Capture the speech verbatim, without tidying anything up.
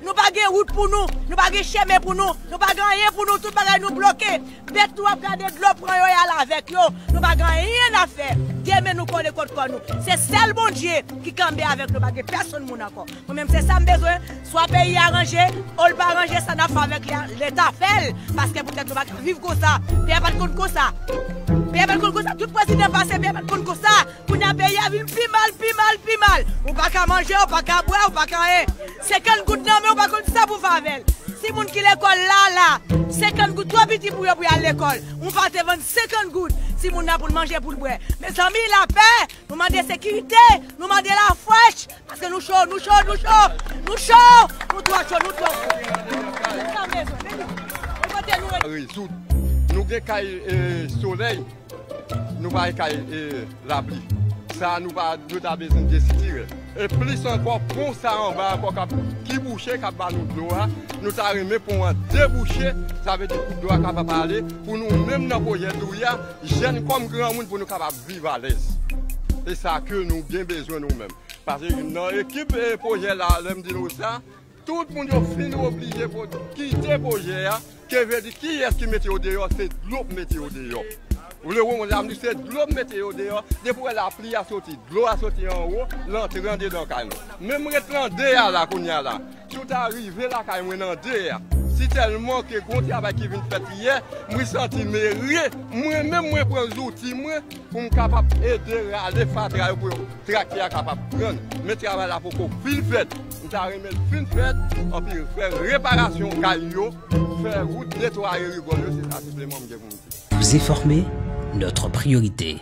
Nou pa gen wout pou nou, nou pa gen chemen pou nou, nou pa gen anyen pou nou, tout bagay nou bloke. Bèt nou ap gade dlo pran yo, y al avèk yo. Nou pa gen anyen a fè. Demen nou kole kont kò nou. Se sèl Bondye ki kanpe avèk nou, pa gen pèsonn moun ankò. Mwen menm se sa m bezwen. Swa peyi a ranje, o l pa ranje, sa n ap fè avèk li a, Leta fè l. Paske poutèt nou pa ka viv konsa. Peyi a pa t konn konsa. Peyi a pa t konn konsa. Tout prezidan pase, peyi a pa t konn konsa. Kounye a peyi a vin pi mal, pi mal, pi mal. Ou pa ka manje, ou pa ka bwè, ou pa ka anyen. Senkant goud nan men w, ou pa konn sa pou fè avè l. Si moun ki lekòl la, la, senkant goud twò piti pou yo pou y al lekòl. Ou pa te vann senkant goud. Si moun nan pou l manje, pou l bwè. Mezanmi, lapè, nou mande sekirite, nou mande lafrèch. Paske nou cho, nou cho, nou cho, nou cho, nou twò cho, nou twò cho. Nou pa bezwen, men nou, nou kote nou ye. Rezoud. Nou gen kay, e, solèy, nou pa gen kay, e, lapli. Sa a, nou pa, nou ta bezwen desitire. E plis ankò, pon sa anba ankò k ap, ki bouche, k ap ba nou dlo a, nou ta renmen pon an debouche, sa vle di pou dlo a kapab ale, pou nou menm nan pwojè Dri a, jèn kòm granmoun, pou nou kapab viv alèz. E sa ke nou byen bezwen nou menm. Paske nan ekip, e, pwojè la, lè m di nou sa, tout moun yo fin oblije pou kite pwojè a, ke vle di kiyès ki mete yo deyò, se dlo k mete yo deyò. Ou vle wè, mwen la m di se dlo k mete yo deyò, depi w wè lapli a soti, dlo a soti anwo, l antre andedan kay nou. Menm ret lan de a la kounye a la, si w ta rive lakay mwen nan de a, si tèlman ke gon travay ki vin fèt yè, mwen santi meri, mwen menm mwen pran zouti mwen, pou m kapab ede rale fatra yo pou yo, traktè a kapab pran. Men travay la poko fin fèt. M ta renmen l fin fèt, anpi fè reparasyon kay yo, fè wout, netwaye rigòl yo, se sa senpleman m gen pou m di. Vous informer, notre priorité.